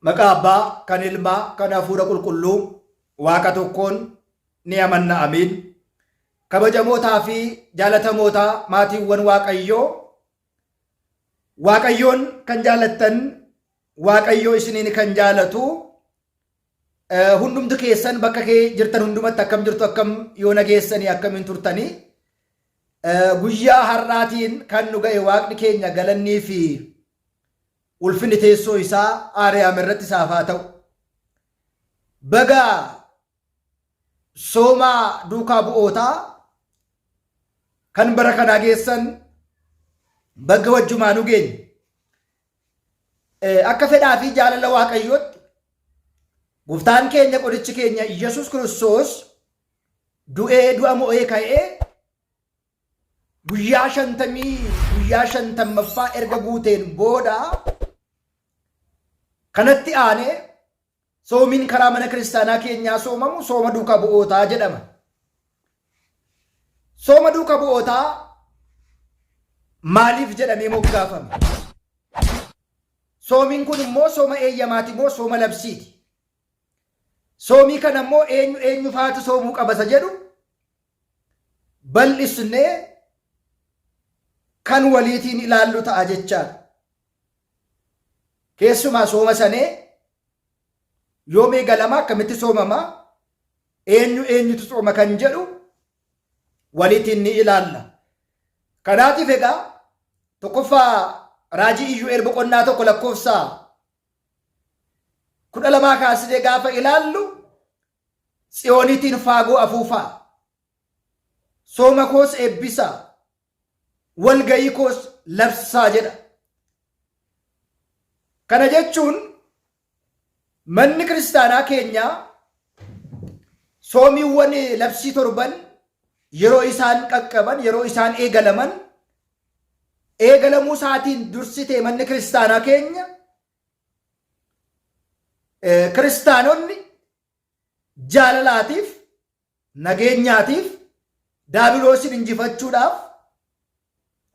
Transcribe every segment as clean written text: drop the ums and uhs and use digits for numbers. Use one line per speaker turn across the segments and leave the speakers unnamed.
Maqaa Abbaa, kan Ilmaa, kan Hafuura Qulqulluu, Waaqa tokkoon ni amanna amiin. Kabajamootaa fi jaalatamootaa maatiiwwan Waaqayyoo, Waaqayyoon kan jaalattan, Waaqayyoo isiniin kan jaalatu, hundumti keessan bakka kee jirtan hundumatti akkam jirtu, akkam yoo nageessanii, akkamiin turtanii? Guyyaa har'aatiin kan nu ga'e Waaqni keenya galannii fi ulfinni teessoo isaa Aariyaam irratti isaaf haa ta'u. Baga soomaa duukaa bu'ootaa kan bara kanaa geessan, baga wajjumaa nu geenye. Akka fedhaa fi jaalala Waaqayyootti gooftaan keenya qorichi keenya Yesuus Kiristoos du'ee du'a mo'ee ka'ee guyyaa 50, guyyaa 50ffaa erga guuteen booda kanatti aanee soomiin karaa mana kiristaanaa keenyaa soomamu sooma duuka bu'ootaa jedhama. Sooma duuka bu'ootaa maaliif jedhamee moggaafame? Soomiin kun immoo sooma eeyyamaati moo sooma labsiiti? Soomii kana immoo eenyu eenyu faatu soomuu qaba isa jedhu bal'isnee kan waliitiin ilaallu ta'a jechaadha. Keessumaa sooma sanee yoom eegalama, akkamitti soomama, eenyu eenyutu sooma kan jedhu waliitiin ni ilaalla. Kanaatiif egaa tokkoffaa raajii Iyyu'eel boqonnaa 1 lakkoofsa 12 kaasnee gaafa ilaallu, Tsiyooniitiin faagoo afuufaa, sooma koos eebbisaa, walga'ii koos labsaa jedha. Kana jechuun manni kiristaanaa keenyaa soomiiwwan labsii torban yeroo isaan qaqqaban, yeroo isaan eegalaman, eegalamuu isaatiin dursitee manni kiristaanaa keenya kiristaanonni jaalalaatiif, nageenyaatiif, daabiloosiin injifachuudhaaf,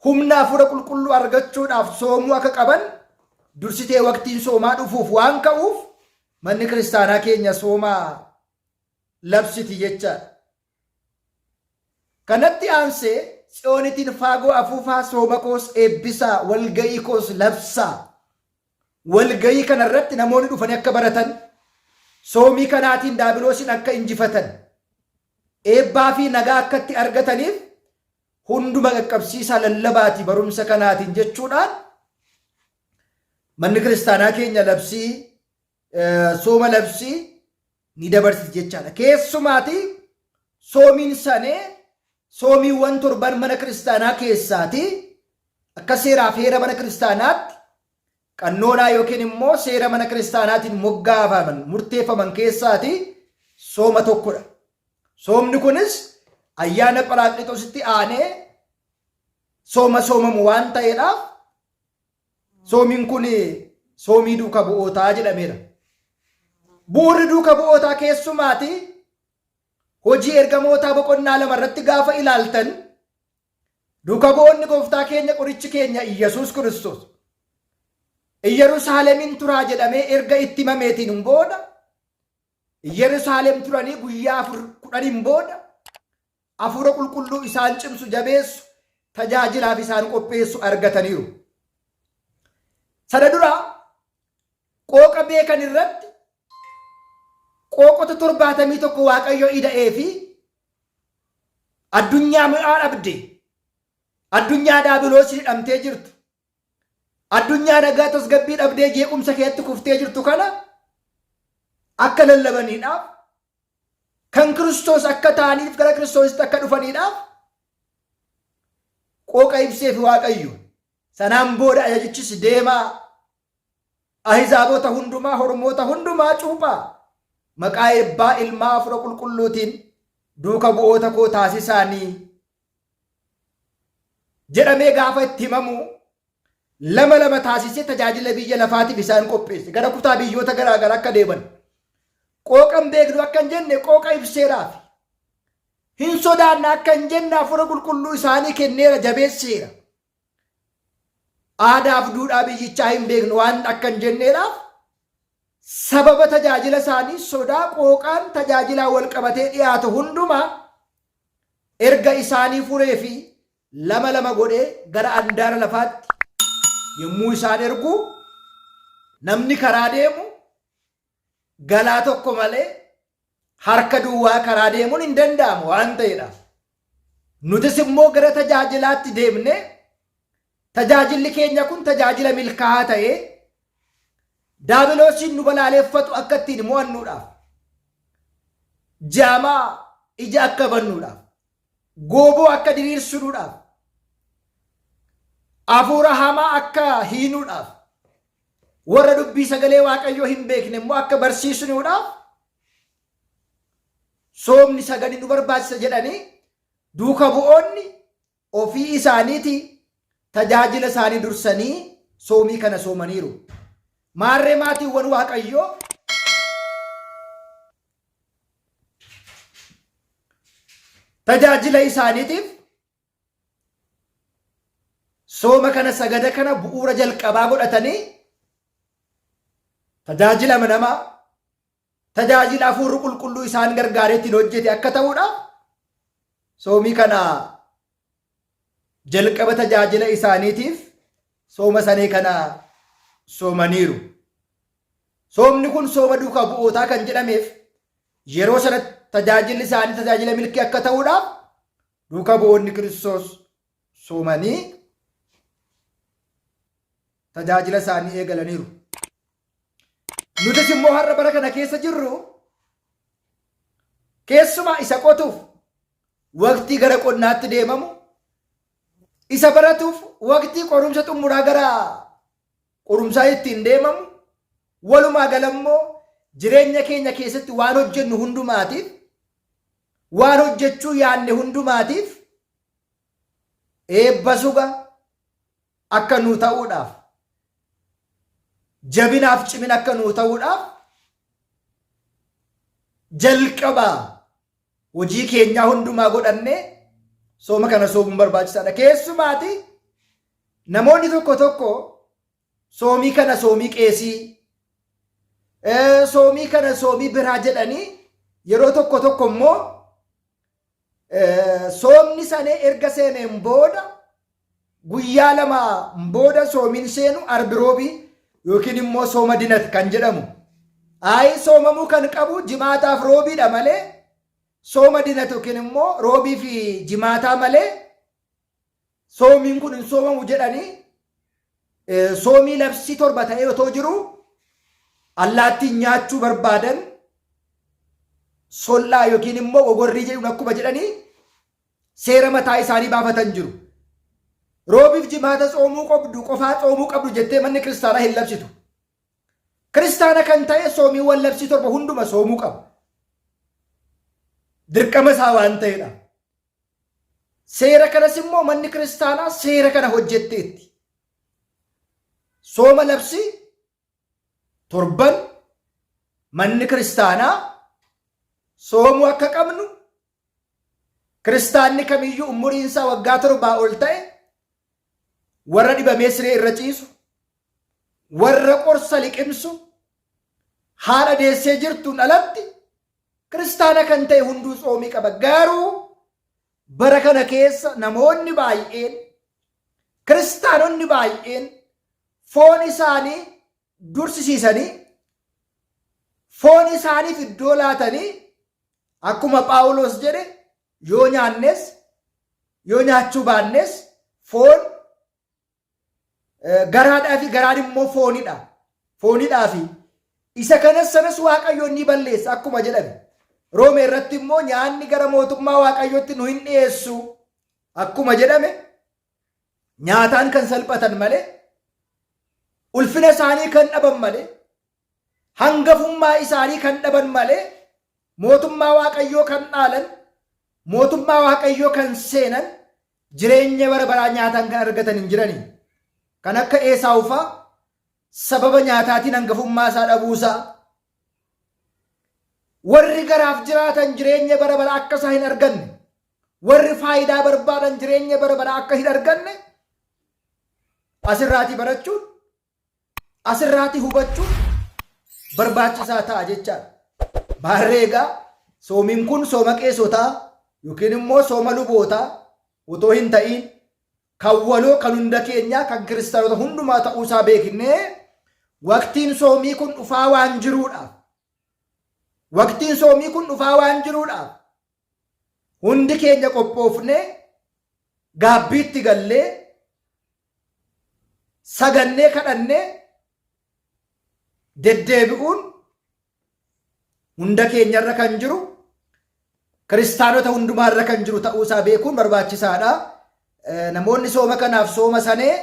humna hafuura qulqulluu argachuudhaaf soomuu akka qaban dursitee waqtiin soomaa dhufuuf waan ka'uuf manni kiristaanaa keenya soomaa labsiti jechaadha. Kanatti aansee Tsiyoonitiin faagoo afuufaa, sooma koos eebbisaa, walga'ii koos labsaa. Walga'ii kana irratti namoonni dhufanii akka baratan, soomii kanaatiin daabiloosiin akka injifatan, eebbaa fi nagaa akka itti argataniif hunduma qaqqabsiisaa lallabaati barumsa kanaatiin jechuudhaan manni kiristaanaa keenya labsii sooma labsii ni dabarsiti jechaadha. Keessumaati soomiin sanee soomiiwwan torban mana kiristaanaa keessaati akka seeraaf heera mana kiristaanaatti qannoonaa yookiin immoo seera mana kiristaanaatiin moggaafaman, murteeffaman keessaati sooma tokkodha. Soomni kunis ayyaana Pharaaqlixoositti aanee sooma soomamu waan ta'eedhaaf soomiin kun soomii duuka bu'ootaa jedhameera. Bu'uurri duuka bu'ootaa keessumaati hojii ergamootaa boqonnaa 2 irratti gaafa ilaaltan, duuka bu'oonni gooftaa keenya qorichi keenya Iyyasuus Kiristoos Iyyerusaalemiin turaa jedhamee erga itti himameetiin booda Iyyerusaalem turanii guyyaa 4 10n booda hafuura qulqulluu isaan cimsu, jabeessu, tajaajilaaf isaan qopheessu argataniiru. Sana dura qooqa beekan irratti qooqota 71 Waaqayyo ida'ee fi addunyaa mi'aa dhabde, addunyaa daabiloosiin hidhamtee jirtu, addunyaa nagaa tasgabbii dhabdee jeequmsa keessatti kuftee jirtu kana akka lallabaniidhaaf, kan Kiristoos akka ta'aniif, gara Kiristoositti akka dhufaniidhaaf qooqa ibseef Waaqayyo. Sanaan booda ajajichis deemaa ahizaabota hundumaa, hormoota hundumaa cuuphaa, maqaa eebbaa ilmaa hafuura qulqulluutiin duuka bu'oota koo taasisaanii jedhamee gaafa itti himamu lama lama taasisee tajaajila biyya lafaatiif isaan qopheesse, gara kutaa biyyoota garaa garaa akka deeman. Qooqa hin beeknu akka hin jenne qooqa ibseeraaf. Hin sodaanna akka hin jenne hafuura qulqulluu isaanii kenneera, jabeesseera. Aadaaf duudhaa biyyichaa hin beeknu waan akka hin jenneedhaaf Sababa tajaajila isaanii sodaa qooqaan tajaajilaan wal qabatee dhiyaatu hundumaa erga isaanii furee fi lama lama godhee gara andaara lafaatti yommuu isaan ergu namni karaa deemu galaa tokko malee harka duwwaa karaa deemuun hin danda'amu waan ta'eedhaaf. Nutis immoo gara tajaajilaatti deemnee tajaajilli keenya kun tajaajila milkaa'aa ta'ee daabiloosiin nu balaaleeffatu akka ittiin mo'annuudhaaf jaamaa ija akka bannuudhaaf gooboo akka diriirsinuudhaaf hafuura hamaa akka hiinuudhaaf warra dubbii sagalee Waaqayyoo hin beekne immoo akka barsiisnuudhaaf soomni sagani nu barbaachisa jedhanii duuka bu'oonni ofii isaaniitii tajaajila isaanii dursanii soomii kana soomaniiru. Maarree maatiiwwan Waaqayyoo tajaajila isaaniitiif Sooma kana sagada kana bu'uura jalqabaa godhatanii tajaajila amanamaa, tajaajila hafuurri qulqulluu isaan gargaaree ittiin hojjete akka ta'uudhaaf soomii kana jalqaba tajaajila isaaniitiif sooma sanee kana soomaniiru. Soomni kun sooma duukaa bu'ootaa kan jedhameef yeroo sanatti tajaajilli isaanii tajaajila milkii akka ta'uudhaaf Duuka bu'oonni Kiristoos soomanii tajaajila isaanii eegalaniiru. Nutis immoo har'a bara kana keessa jirru keessumaa isa qotuuf waqtii gara qonnaatti deemamu, isa baratuuf waqtii qorumsa xumuraa gara qorumsaa ittiin deemamu, walumaa galammoo jireenya keenya keessatti waan hojjennu hundumaatiif waan hojjechuu yaanne hundumaatiif eebba suga akka nuu ta'uudhaaf jabinaaf cimina akka nuu ta'uudhaaf jalqaba hojii keenyaa hundumaa godhannee sooma kana soomuun barbaachisaadha. Keessumaati namoonni tokko tokko soomii kana soomii qeesii, soomii kana soomii biraa jedhanii yeroo tokko tokko immoo soomni sanee erga seeneen booda guyyaa lama booda soomiin seenu arbi roobii yookiin immoo sooma dinat kan jedhamu. Ayi soomamuu kan qabu jimaataaf roobiidha malee sooma dinat yookiin immoo roobii fi jimaataa malee soomiin kun hin soomamu jedhanii soomii labsii torba ta'ee otoo jiru allaattiin nyaachuu barbaadan sollaa yookiin immoo gogorrii jedhuun akkuma jedhanii seera mataa isaanii baafatan jiru. Roobiif jimaata tsoomuu qabdu qofaa tsoomuu qabdu jettee manni kiristaanaa hin labsitu. Kiristaana kan ta'e soomiiwwan labsii torba hunduma soomuu qaba. Dirqama isaa waan ta'edha. Seera kanas immoo manni kiristaanaa seera kana hojjetteetti. Sooma labsii torban manni kiristaanaa soomuu akka qabnu kiristaanni kamiyyuu umuriin isaa waggaa torbaa ol ta'e warra dhibamee siree irra ciisu, warra qorsa liqimsu, haadha deessee jirtuun alatti Kiristaana kan ta'e hunduu tsoomii qaba. Garuu bara kana keessa namoonni baay'een, kiristaanonni baay'een foon isaanii dursisiisanii, foon isaaniif iddoo laatanii akkuma Phaawulos jedhe yoo nyaannes yoo nyaachuu baannes foon Garaadhaa fi garaan immoo foonidha. Foonidhaa fi isa kanas sanas Waaqayyo ni balleessa akkuma jedhame. Roome irratti immoo nyaanni gara mootummaa Waaqayyootti nu hin dhiyeessu akkuma jedhame nyaataan kan salphatan malee ulfina isaanii kan dhaban malee hangafummaa isaanii kan dhaban malee mootummaa Waaqayyoo kan dhaalan mootummaa Waaqayyoo kan seenan jireenya bara baraa nyaataan kan argatan hin jirani. Kan akka Eesaawu faa sababa nyaataatiin hangafummaa isaa dhabuusaa. Warri garaaf jiraatan jireenya bara baraa akka isaa hin arganne, warri faayidaa barbaadan jireenya bara baraa akka hin arganne asirraatii barachuun, asirraatii hubachuun barbaachisaa ta'a jechaadha. Maarree egaa soomiin kun sooma qeesotaa yookiin immoo sooma lubootaa otoo hin ta'iin kan waloo kan hunda keenyaa kan kiristaanota hundumaa ta'uusaa beeknee waqtiin soomii kun dhufaa waan jiruudhaaf waqtiin soomii kun dhufaa waan jiruudhaaf hundi keenya qophoofnee gaabbiitti gallee sagannee kadhannee deddeebi'uun hunda keenyarra kan jiru kiristaanota hundumaarra kan jiru ta'uusaa beekuun barbaachisaadha. Namoonni sooma kanaaf sooma sanee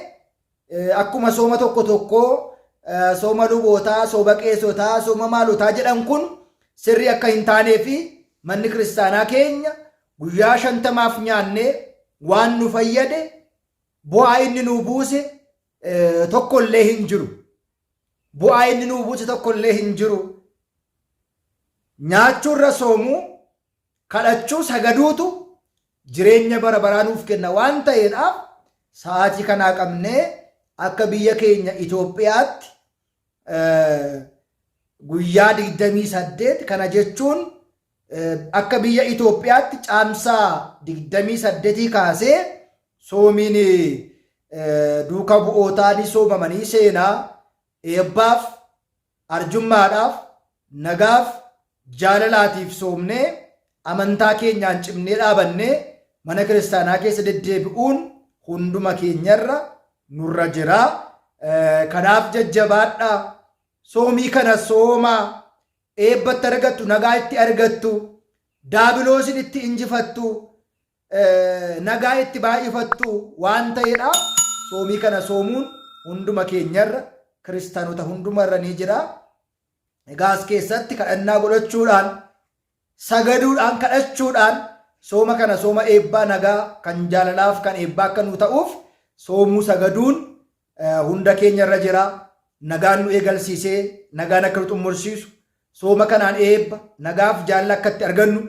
akkuma sooma tokko tokkoo sooma lubootaa, sooma qeesotaa, sooma maalotaa jedhan kun sirrii akka hin taanee fi manni kiristaanaa keenya guyyaa 50f nyaannee waan nu fayyade bu'aa inni nu buuse tokkollee hin jiru. Bu'aa inni nuu buuse tokkollee hin jiru. Nyaachuurra soomuu, kadhachuu, sagaduutu jireenya bara baraa nuuf kenna waan ta'eedhaaf sa'aatii kanaa qabnee akka biyya keenya Itoophiyaatti guyyaa 28 kana jechuun akka biyya Itoophiyaatti caamsaa 28 kaasee soomiin duuka bu'ootaa ni soomamanii seenaa eebbaaf, arjummaadhaaf, nagaaf, jaalalaatiif soomnee amantaa keenyaan cimnee dhaabannee mana kiristaanaa keessa deddeebi'uun hunduma keenyarra nurra jira. Kanaaf jajjabaadhaa. Soomii kana soomaa. Eebba itti argattu, nagaa itti argattu, daabiloosin itti injifattu, nagaa itti baay'ifattu waan ta'eedhaaf soomii kana soomuun hunduma keenyarra kiristaanota hundumarra ni jira. Egaa as keessatti kadhannaa godhachuudhaan, sagaduudhaan, kadhachuudhaan sooma kana sooma eebbaa nagaa kan jaalalaaf kan eebbaa akka nu ta'uuf soomuu sagaduun hunda keenya irra jira. Nagaan nu eegalsiisee nagaan akka nu xumursiisu sooma kanaan eebba nagaaf jaalala akka itti argannu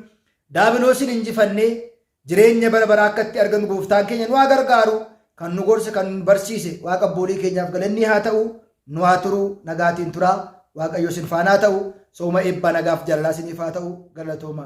daabiloosiin injifannee jireenya bara baraa akka itti argannu gooftaan keenya nu haa gargaaru. Kan nu gorse kan nu barsiise waaqa abboolii keenyaaf galanni haa ta'u nu haa turu nagaatiin turaa waaqayyo isin faanaa ta'u sooma eebbaa nagaaf jaalalaa isiniif haa ta'u galatooma.